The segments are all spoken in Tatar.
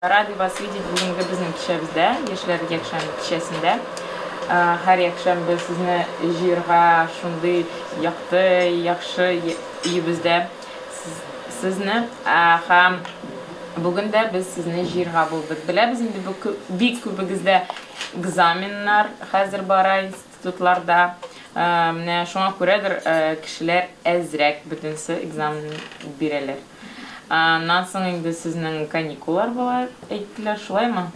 Рады вас видеть бүгенге безнең кичәбездә, Яшьләр якшәмбе кичәсендә. Һәр якшәмбе сезне җыерга шундый якты, яхшы өебездә сезне һәм бүген дә без сезне җыерга булдык. Беләбез инде, бик күбегездә экзаменнар хәзер бара институтларда. Менә шуңа күрәдер кешеләр әзрәк бөтенесе экзамен бирәләр. Аннан соң инде сезнең каникуллар була, әйттеләр, шулаймы?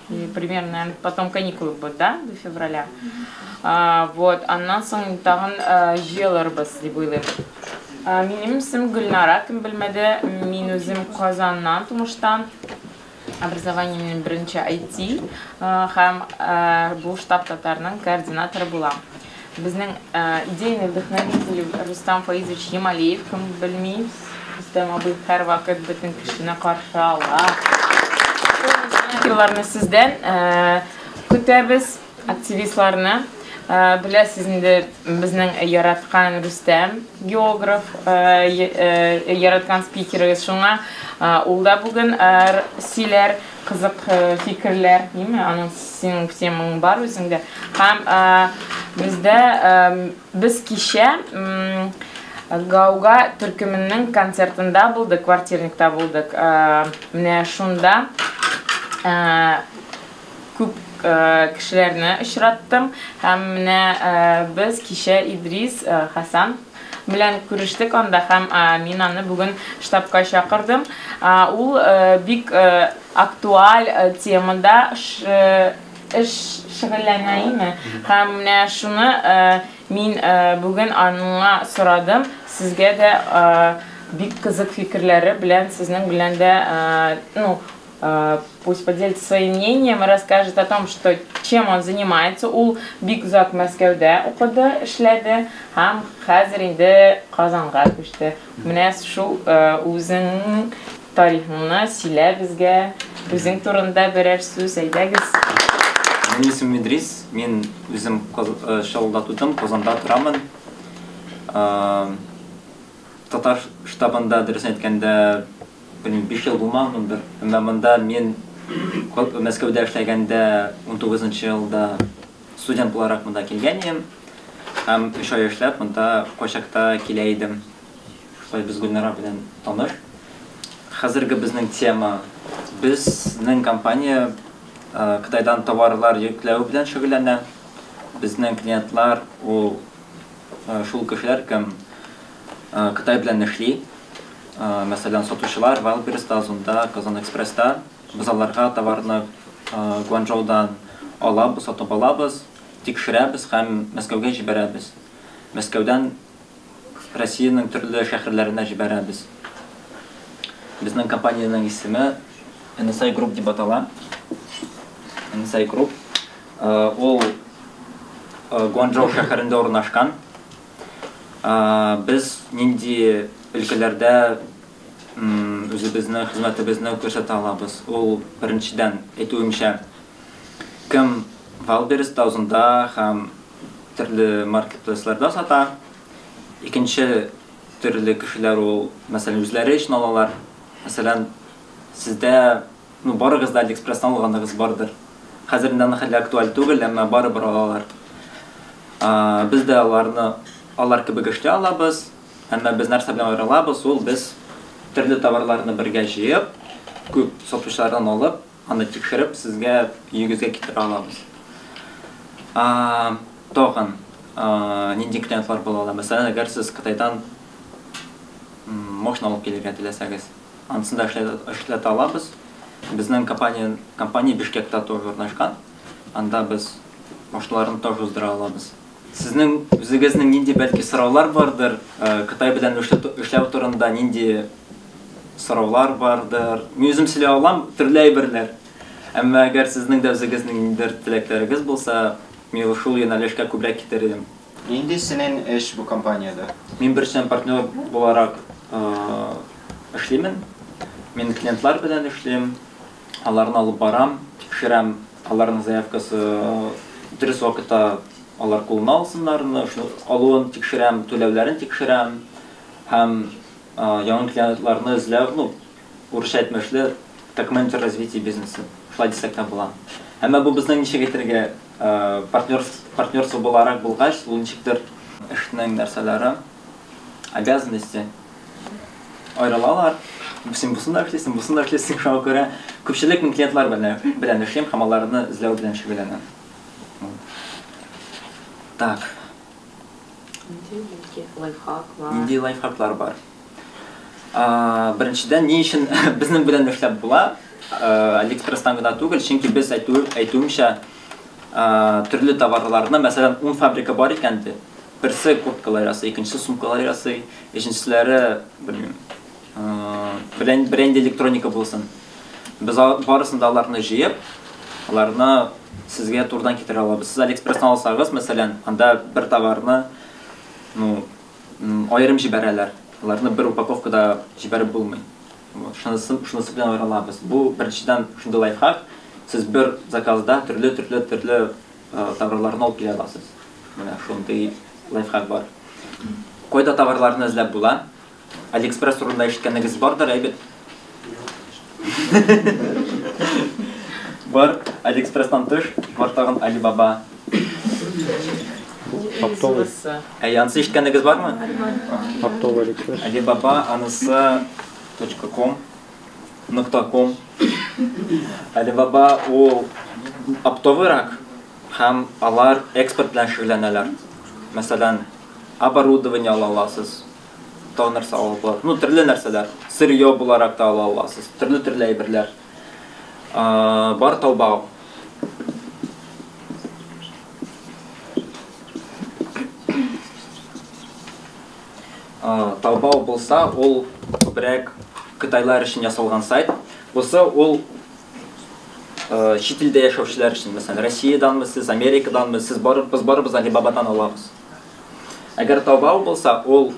И примерно потом каникулы будут, да, до февраля. Вот, аннан соң тагын җыелырбыз дип уйлыйм. Минем исем Гөлнара, кем белмәде, мин үзем Казаннан тумыштан. Образование минем беренче IT һәм бу штаб татарның координаторы булам. Безнең идейный вдохновитель Рустам Фаизович Ямалиев, кем белми, Рустам абый һәрвакыт бөтен кешене каршы ала. Спикерларны сездән көтәбез, активистларны. Беләсез инде, безнең яраткан Рустам, географ, яраткан спикерыбыз, шуңа ул да бүген сөйләр кызык фикерләр, ниме, аның синең темаң бар үзеңдә. Һәм бездә без кичә Гауга төркеменең концертында булдык, квартирникта булдык. Менә шунда күп кешеләрне очраттым һәм менә без кичә Идрис Хасан белән күрештек анда һәм мин аны бүген штабка чакырдым. Ул бик актуаль темада эш шөгыльләнә име. Һәм менә шуны мин бүген аңа сорадым. Сезгә дә бик кызык фикерләре белән сезнең белән дә, ну, пусть поделится своим мнением и расскажет о том, что чем он занимается. Ул бик озак Мәскәүдә укыды, эшләде һәм хәзер инде Казанга күчте. Менә шул үзеңнең тарихыңны сөйлә безгә, үзең турында берәр сүз, әйдәгез. Минем исемем Идрис, мин үзем Чаллыда тудым, Казанда торамын. Татар штабында, дөресен әйткәндә, белмим, 5 ел булмагандыр. Әмма монда мин Мәскәүдә эшләгәндә 19 елда студент буларак монда килгән идем. Һәм 3 ай эшләп монда кайчакта килә идем. Шулай без Гөлнара белән таныш. Хәзерге безнең тема: безнең компания Кытайдан товарлар йөкләү белән шөгыльләнә. Безнең клиентлар ул шул кешеләр, кем Кытай белән эшли. Мәсәлән, сатучылар Wildberries'та, Озонда, Казан Экспресста. Без аларга товарны Гуанчжоудан алабыз, сатып алабыз, тикшерәбез һәм Мәскәүгә җибәрәбез. Мәскәүдән Россиянең төрле шәһәрләренә җибәрәбез. Безнең компаниянең исеме NSI Group дип атала. NSI Group. Ул Гуанчжоу шәһәрендә урнашкан. Без нинди өлкәләрдә үзебезнең хезмәтебезне күрсәтә алабыз? Ул беренчедән, әйтүемчә, кем Wildberries'та, Озонда һәм төрле маркетплейсларда сата. Икенче төрле кешеләр ул, мәсәлән, үзләре өчен алалар. Мәсәлән, сездә, ну, барыгыз да AliExpress'тан алганыгыз бардыр. Хәзер инде аны хәлле актуаль түгел, әмма барыбер алалар. Без дә аларны алар кебек эшли алабыз, әмма без нәрсә белән аерылабыз? Ул без төрле товарларны бергә җыеп, күп сатучылардан алып, аны тикшереп, сезгә өегезгә китерә алабыз. Тагын нинди клиентлар була ала? Мәсәлән, әгәр сез Кытайдан машина алып килергә теләсәгез, анысын да эшләтә алабыз. Безнең компания Бишкекта тоже урнашкан. Анда без машиналарны тоже уздыра алабыз. Сезнең үзегезнең нинди бәлки сораулар бардыр, Кытай белән эшләү турында нинди сораулар бардыр? Мин үзем сөйли алам төрле әйберләр. Әмма әгәр сезнең дә үзегезнең ниндидер теләкләрегез булса, мин шул юнәлешкә күбрәк китәр идем. Нинди синең эш бу компаниядә? Мин беренчедән партнер буларак эшлимен. Мин клиентлар белән эшлим, аларны алып барам, тикшерәм, аларның заявкасы дөрес вакытта алар кулына алсыннар, алуын тикшерәм, түләүләрен тикшерәм һәм яңа клиентларны эзләү, ну, урысча әйтмешле, Как менеджер развития бизнеса. Шулай дисәк тә була. Әмма бу безнең ничек әйтергә, партнерство буларак булгач, ул ничектер эшнең нәрсәләре, обязанности аерылалар. Син бусын да эшлисең, бусын да эшлисең, шуңа күрә күпчелек мин клиентлар белән эшлим һәм аларны эзләү белән шөгыльләнәм. Так. Нинди лайфхак бар? Нинди лайфхаклар бар? Беренчедән, ни өчен безнең белән эшләп була? Алиэкспресстан гына түгел, чөнки без әйтүемчә, төрле товарларны, мәсәлән, 10 фабрика бар икән ди. Берсе курткалар ясый, икенчесе сумкалар ясый, өченчеләре, белмим, бренди электроника булсын. Без барысын да аларны җыеп, аларны сезгә турыдан китерә алабыз. Сез Алиэкспресстан алсагыз, мәсәлән, анда бер товарны, ну, аерым җибәрәләр. Аларны бер упаковкада җибәреп булмый. Шунысы белән аерылабыз. Бу беренчедән шундый лайфхак. Сез бер заказда төрле-төрле-төрле товарларны алып килә аласыз. Менә шундый лайфхак бар. Кайда товарларны эзләп була? Алиэкспресс турында ишеткәнегез бардыр, әйбәт? Бар, Алиэкспресстан тыш, бар тагын Алибаба. Оптовый. Әй, анысы ишеткәнегез бармы? Оптовый Алиэкспресс. Алибаба, анысы .com, .com. Алибаба ул оптовыйрак һәм алар экспорт белән шөгыльләнәләр. Мәсәлән, оборудование ала аласыз, тагын нәрсә ала була. Ну, төрле нәрсәләр. Сырье буларак та ала аласыз. Төрле-төрле әйберләр. Бар Taobao. Taobao булса, ул күбрәк кытайлар өчен ясалган сайт. Булса, ул чит илдә яшәүчеләр өчен, мәсәлән, Россиядәнме сез, Америкаданмы сез, без барыбыз Алибабадан алабыз. Әгәр Taobao булса, ул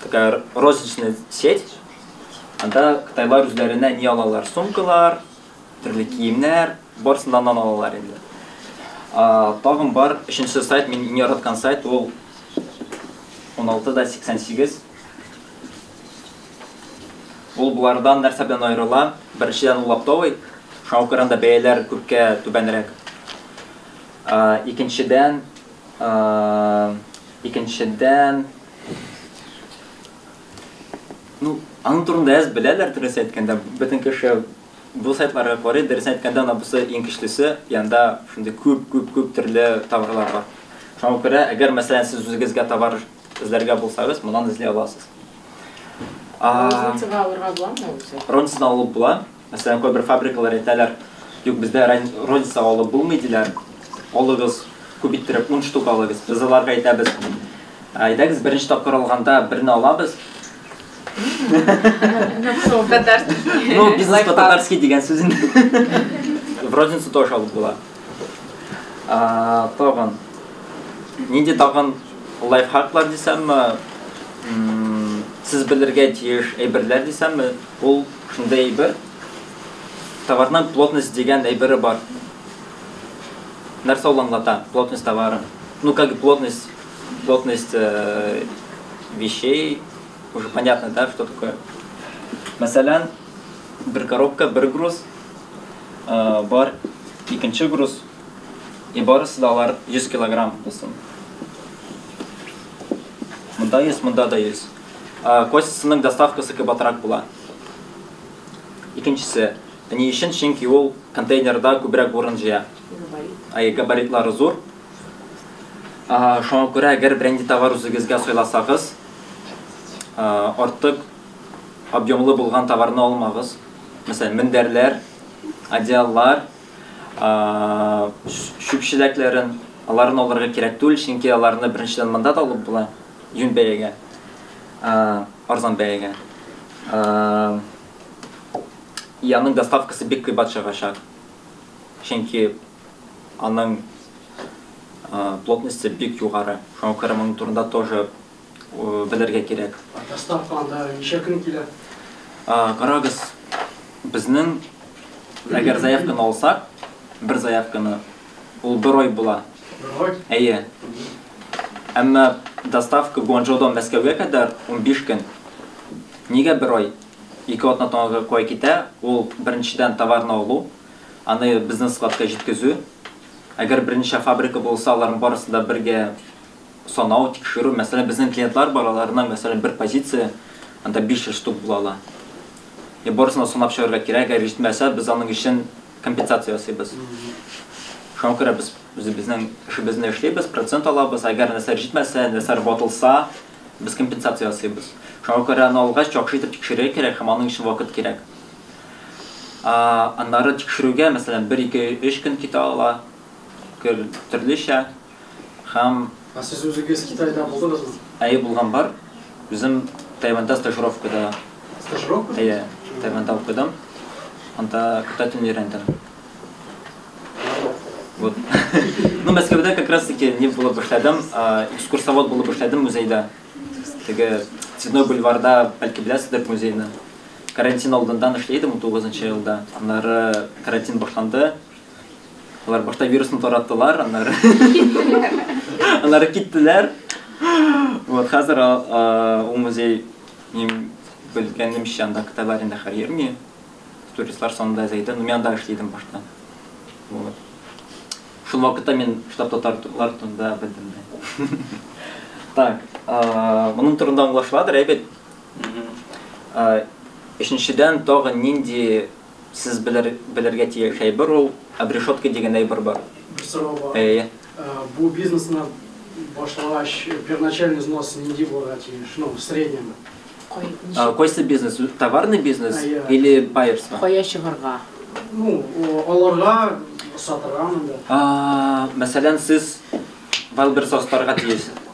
такая розничная сеть. Анда кытайлар үзләренә ни алалар? Сумкалар, төрле киемнәр, барысын да аннан алалар инде. Тагын бар өченче сайт, мин иң яраткан сайт, ул 16.88. Ул булардан нәрсә белән аерыла? Беренчедән, ул оптовый, шуңа күрә анда бәяләр күпкә түбәнрәк. Икенчедән, ну, аның турында әз беләләр, дөрес әйткәндә, бөтен кеше бу сайтларга карый, дөрес әйткәндә, ана бусы иң көчлесе, янда шундый күп-күп-күп төрле товарлар бар. Шуңа күрә, әгәр, мәсәлән, сез үзегезгә товар эзләргә булсагыз, моннан эзли аласыз. Розницага алырга буламы үзе? Розницадан алып була. Мәсәлән, кайбер фабрикалар әйтәләр, юк, бездә розницага алып булмый диләр. Алыгыз, күп иттереп 10 штук алыгыз. Без аларга әйтәбез, әйдәгез, беренче тапкыр алганда берне алабыз. Ну, бизнес по-татарски дигән сүз инде. В розницу тоже алып була. Тагын. Нинди тагын лайфхаклар дисәмме, сез белергә тиеш әйберләр дисәмме, ул шундый әйбер. Товарның плотность дигән әйбере бар. Нәрсә ул аңлата? Плотность товара. Ну, как плотность, плотность вещей, уже понятно, да, что такое. Мәсәлән, бер коробка, бер груз, бар икенче груз, и барысы да алар 100 килограмм булсын. Монда 100, монда да 100. Кайсысының доставкасы кыйбатрак була? Икенчесе, ни өчен? Чөнки ул контейнерда күбрәк урын җыя. Ай, габаритлары зур. Шуңа күрә, әгәр бренди товар үзегезгә сайласагыз, артык объемлы булган товарны алмагыз. Мәсәлән, мендәрләр, одеяллар, чүп чиләкләрен, аларны алырга кирәк түгел, чөнки аларны беренчедән монда да алып була, юнь бәягә, арзан бәягә. И аның доставкасы бик кыйбат чыгачак. Чөнки аның плотности бик югары. Шуңа күрә моның турында тоже белергә кирәк. Доставка анда ничә көн килә? Карагыз, безнең әгәр заявканы алсак, бер заявканы, ул бер ай була. Бер ай? Әйе. Әмма доставка Гуанчжоудан Мәскәүгә кадәр 15 көн. Нигә бер ай? Ике атна таңга кая китә? Ул беренчедән товарны алу, аны безнең складка җиткезү. Әгәр берничә фабрика булса, аларның барысын да бергә санау, тикшерү. Мәсәлән, безнең клиентлар бар, аларның, мәсәлән, бер позиция, анда 500 штук була ала. И барысын да санап чыгарга кирәк, әгәр җитмәсә, без аның өчен компенсация ясыйбыз. Шуңа күрә без үзебезнең эшебезне эшлибез, процент алабыз, әгәр нәрсә җитмәсә, нәрсә ватылса, без компенсация ясыйбыз. Шуңа күрә аны алгач, яхшы итеп тикшерергә кирәк һәм аның өчен вакыт кирәк. Аннары тикшерүгә, мәсәлән, 1, 2, 3 көн китә ала, төрлечә. Һәм Ә сез үзегез Китайда булдыгызмы? Әйе, булган бар. Үзем Тайваньда стажировкада. Стажировка? Әйе, Тайваньда укыдым. Анда кытай телен өйрәндем. Вот. Ну, Мәскәүдә как раз таки не булып эшләдем, экскурсовод булып эшләдем музейда. Теге Цветной бульварда, бәлки беләсездер музейны. Карантин алдыннан эшли идем 19 елда. Аннары карантин башланды. Алар башта вирусны тараттылар, аннары аннары киттеләр. Вот хәзер ул музей мин белгәнемчә анда кытайлар инде хәзер йөрми. Туристлар саны да азайды. Ну, мин анда эшли идем башта. Вот. Шул вакытта мин штаб татарлар турында белдем дә. Так, моның турында аңлашыладыр, әйбәт. Өченчедән, тагын нинди сез белергә тиеш әйбер ул обрешетка дигән әйбер бар. Бер сорау бар. Әйе. Бу бизнесны башлагач, первоначальный взнос нинди булырга тиеш? Ну, в среднем. Кайсы бизнес? Товарный бизнес или байерство? Кая чыгарга? Ну, аларга, сатырга монда. Мәсәлән, сез Wildberries сатарга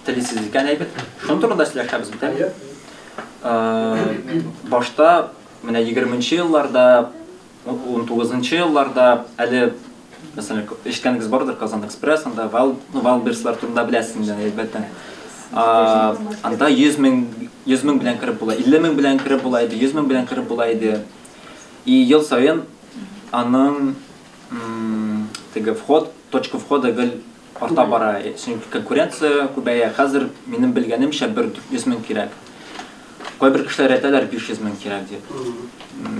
телисез икән, әйбәт. Шуның турында сөйләшәбез бит, әйе? Башта менә 20 елларда, 19 елларда әле, мәсәлән, ишеткәнегез бардыр, Казан Экспресс, анда Wildberries-лар турында беләсез инде, әлбәттә. Анда 100 мең, 100 мең белән кереп була, 50 мең белән кереп була иде, 100 мең белән кереп була иде. И ел саен аның теге вход, точка входа гел арта бара, чөнки конкуренция күбәя. Хәзер минем белгәнемчә бер 100 мең кирәк. Кайбер кешеләр әйтәләр 500 мең кирәк дип.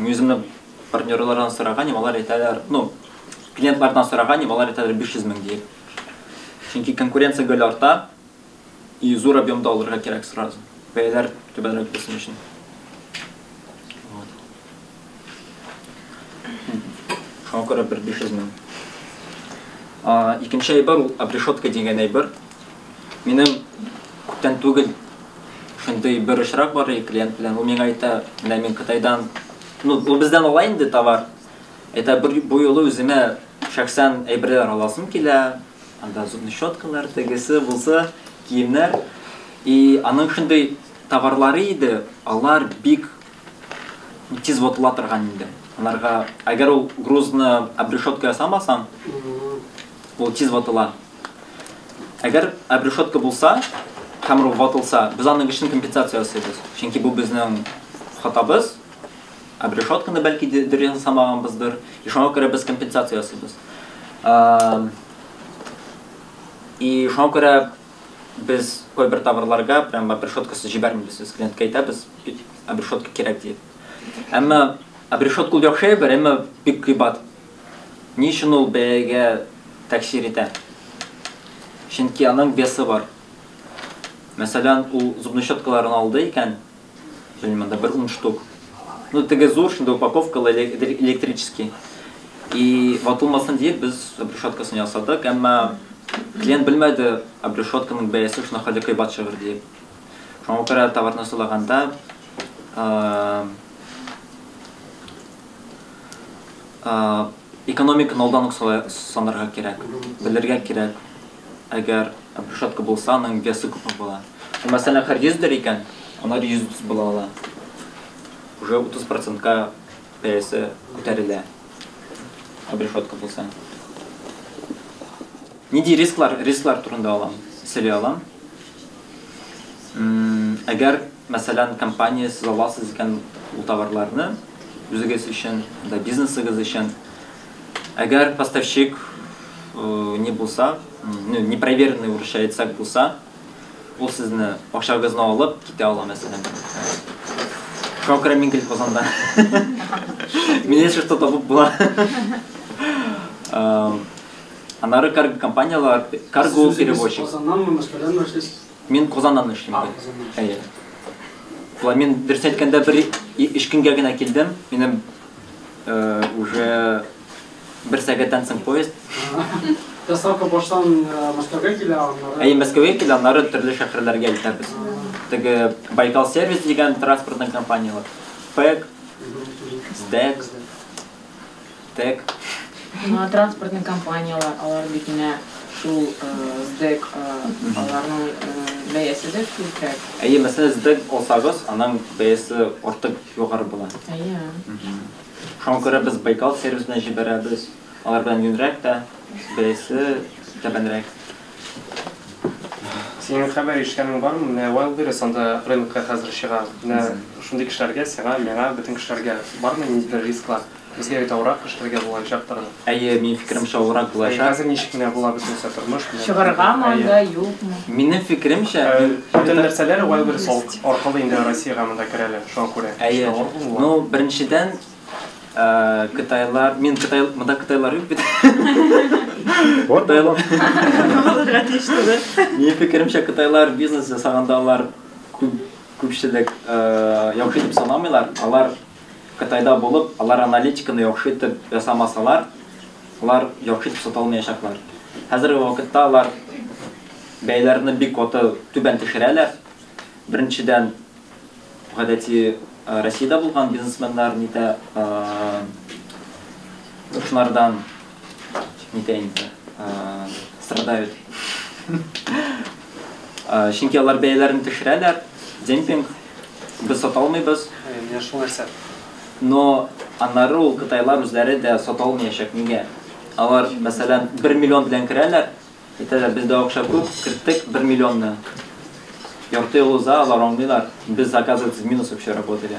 Үземне партнерлардан сораган, алар әйтәләр, ну, клиентлардан сораган, алар әйтәләр 500 мең дип. Чөнки конкуренция гел арта, и зур объемда алырга кирәк сразу. Бәяләр түбәнрәк булсын өчен. Вот. Шуңа күрә бер 500 мең. Икенче әйбер ул обрешетка дигән әйбер. Минем күптән түгел шундый бер очрак бар иде клиент белән. Ул миңа әйтә, менә мин Кытайдан, ну, ул бездән ала инде товар. Әйтә, бер бу юлы үземә шәхсән әйберләр аласым килә. Анда зубный щеткалар, тегесе, булса, киемнәр. И аның шундый товарлары иде, алар бик тиз ватыла торган инде. Аларга, әгәр ул грузны обрешетка ясамасаң, ул тиз ватыла. Әгәр обрешетка булса, һәм ул ватылса, без аның өчен компенсация ясыйбыз. Чөнки бу безнең хатабыз. Обрешетканы бәлки дөрес ясамаганбыздыр. И шуңа күрә без компенсация ясыйбыз. И шуңа күрә без кайбер товарларга прям обрешеткасы җибәрмибез. Без клиентка әйтәбез, обрешетка кирәк дип. Әмма обрешетка ул яхшы әйбер, әмма бик кыйбат. Ни өчен ул бәягә тәэсир итә? Чөнки аның весы бар. Мәсәлән, ул зубный щеткаларын алды икән, белмим, анда бер 10 штук. Ну, теге зур, шундый упаковкалы электрический. И ватылмасын диеп без обрешеткасын ясадык, әмма клиент белмәде обрешетканың бәясе шуның хәтле кыйбат чыгыр диеп. Шуңа күрә товарны сайлаганда, экономиканы алдан ук санарга кирәк, белергә кирәк. Әгәр обрешетка булса, аның весы күпме була. Мәсәлән, һәр 100 икән, алар 100 була ала. Уже 30%-ка бәясе күтәрелә. Обрешетка булса. Нинди рисклар, рисклар турында алам, сөйли алам. Әгәр, мәсәлән, компания сез аласыз икән ул товарларны үзегез өчен, да бизнесыгыз өчен, әгәр поставщик не булса, ну, непроверенный урысча әйтсәк булса, ул сезне акчагызны алып китә ала, мәсәлән. Шуңа күрә мин гел Казанда. Мине если что табып була. Аннары карго компаниялар, карго перевозчик. Казаннанмы, Мәскәүдәнме эшлисез? Мин Казаннан эшлим. А, Казаннан. Әйе. Була мин дөрес әйткәндә бер өч көнгә генә килдем. Минем уже бер сәгатьтән соң поезд. Доставка баштан Мәскәүгә килә, аннары. Әйе, Мәскәүгә килә, аннары төрле шәһәрләргә илтәбез. Теге Байкал сервис дигән транспортный компанияләр. ПЭК, СДЭК, ТЭК. Ну, а транспортный компанияләр, алар бит менә шул СДЭК, аларның бәясе дә күбрәк. Әйе, мәсәлән, СДЭК алсагыз, аның бәясе артык югары була. Әйе. Шуңа күрә без Байкал сервис белән җибәрәбез. Алар белән юньрәк тә, бәясе түбәнрәк. Синең хәбәр ишеткәнең бармы? Менә Wildberries анда рынокка хәзер чыга. Менә шундый кешеләргә, сиңа, миңа, бөтен кешеләргә бармы ниндидер рисклар? Безгә бит авыррак эшләргә булачактыр. Әйе, минем фикеремчә, авыррак булачак. Хәзер ничек менә була бөтенесе тормыш? Чыгаргамы анда, юкмы? Минем фикеремчә, бөтен нәрсәләр Wildberries аркылы инде Россиягә монда керәләр, шуңа күрә. Әйе. Ну, беренчедән, кытайлар, мин кытай, монда кытайлар юк бит. Кытайлар. Минем фикеремчә, кытайлар бизнес ясаганда алар күпчелек яхшы итеп санамыйлар. Алар Кытайда булып, алар аналитиканы яхшы итеп ясамасалар, алар яхшы итеп сата алмаячаклар. Хәзерге вакытта алар бәяләрне бик каты түбән төшерәләр. Беренчедән, гадәти Россиядә булган бизнесменнар нитә, шунардан нитә инде, страдают. Чөнки алар бәяләрен төшерәләр, демпинг, без сата алмыйбыз. Менә шул нәрсә. Но аннары ул кытайлар үзләре дә сата алмаячак. Нигә? Алар, мәсәлән, 1 миллион белән керәләр, әйтәләр, бездә акча күп, керттек 1 миллионны. Ярты ел уза, алар аңлыйлар, без, оказывается, в минус вообще работали.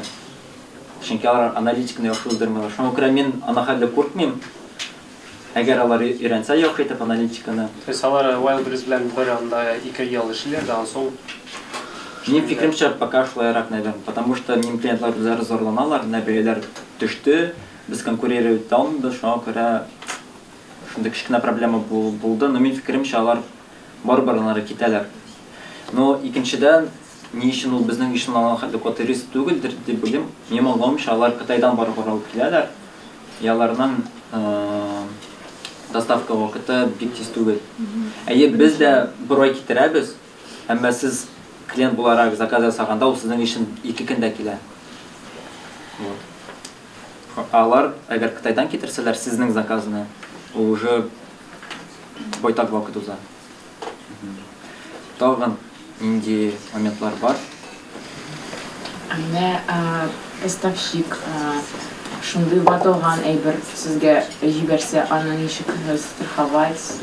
Чөнки алар аналитиканы яхшы уздырмыйлар. Шуңа күрә мин ана хәтле куркмыйм. Әгәр алар өйрәнсә яхшы итеп аналитиканы. То есть алар Wildberries белән бер анда 2 ел эшлиләр дә, аннан соң. Минем фикеремчә, пока шулайрак, наверное, потому что минем клиентлар үзләре зарланалар, менә бәяләр төште, без конкурировать итә алмыйбыз, шуңа күрә шундый кечкенә проблема булды, но минем фикеремчә, алар барыбер аннары китәләр. Но икенчедән, ни өчен ул безнең өчен алган хәтле каты риск түгелдер дип уйлыйм. Минем аңлавымча, алар Кытайдан барыбер алып киләләр. И аларның доставка вакыты бик тиз түгел. Әйе, без дә бер ай китерәбез, әмма сез клиент буларак заказ ясаганда, ул сезнең өчен 2 көндә килә. Вот. Алар, әгәр Кытайдан китерсәләр сезнең заказны, ул уже байтак вакыт уза. Тагын нинди моментлар бар? Менә поставщик шундый ватылган әйбер сезгә җибәрсә, аны ничек страховать?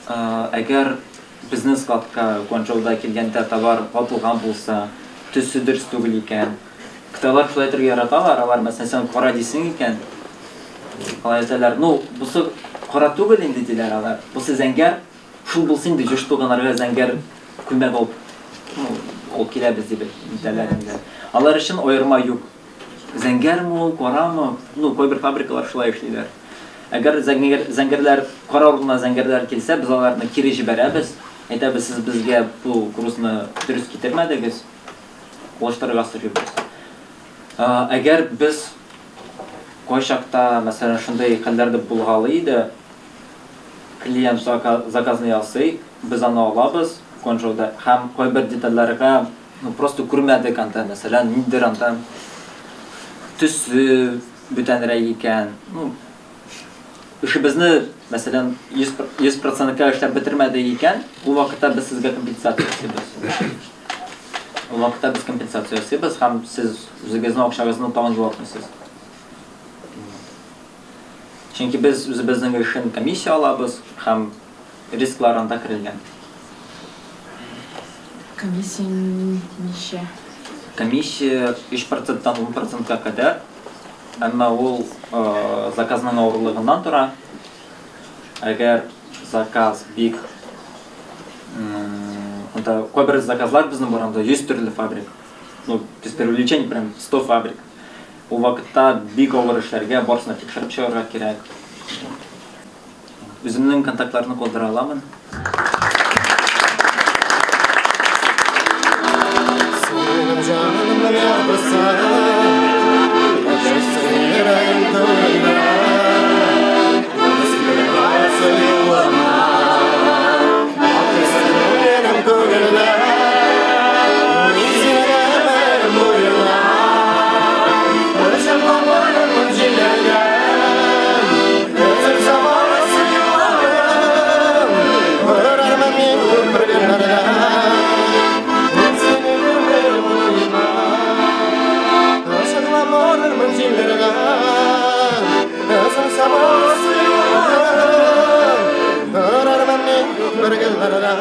Әгәр безнең складка Гуанчжоуда килгәндә товар ватылган булса, төсе дөрес түгел икән. Кытайлар шулай әйтергә яраталар, алар, мәсәлән, сен кара дисең икән, алар әйтәләр, ну, бусы кара түгел инде диләр алар, бусы зәңгәр, шул булсын инде, җыш туганнарга зәңгәр күлмәк алып, ну, алып киләбез дип әйтәләр инде. Алар өчен аерма юк. Зәңгәрме ул, карамы? Ну, кайбер фабрикалар шулай эшлиләр. Әгәр зәңгәрләр, кара урынына зәңгәрләр килсә, без аларны кире җибәрәбез. Әйтәбез, сез безгә бу грузны дөрес китермәдегез, алыштырырга сорыйбыз. Әгәр без кайчакта, мәсәлән, шундый хәлләр дә булгалый иде, клиент заказны ясый, без аны алабыз Гуанчжоуда һәм кайбер детальләргә, ну, просто күрмәдек анда, мәсәлән, ниндидер анда төсе бүтәнрәк икән. Ну, эшебезне, мәсәлән, 100 процентка эшләп бетермәдек икән, ул вакытта без сезгә компенсация ясыйбыз. Ул вакытта без компенсация ясыйбыз һәм сез үзегезнең акчагызны тагын югалтмыйсыз. Чөнки без үзебезнең өчен комиссия алабыз һәм рисклар анда керелгән. Комиссия ничә? Комиссия 3 проценттан 10 процентка кадәр, әмма ул заказның авырлыгыннан тора. Әгәр заказ бик анда кайбер заказлар безнең бар, анда 100 төрле фабрик. Ну, без преувеличений, прям 100 фабрик. Ул вакытта бик авыр эшләргә, барысына тикшереп чыгарга кирәк. Үземнең контактларны калдыра аламын. Синең җанымның яртысы, яшәсен йөрәгем түрендә. Үскән барысы юлыма, акылсыз минем күңелдә. Мин сине гомерем буена, ышанмамын җилләргә. Өзелсә барысы юлым, күрермен мин бер көннәрдә. Мин сине гомерем буена, ышанмамын җилләргә. Өзелсә барысы юлым, күрермен мин бер көннәрдә.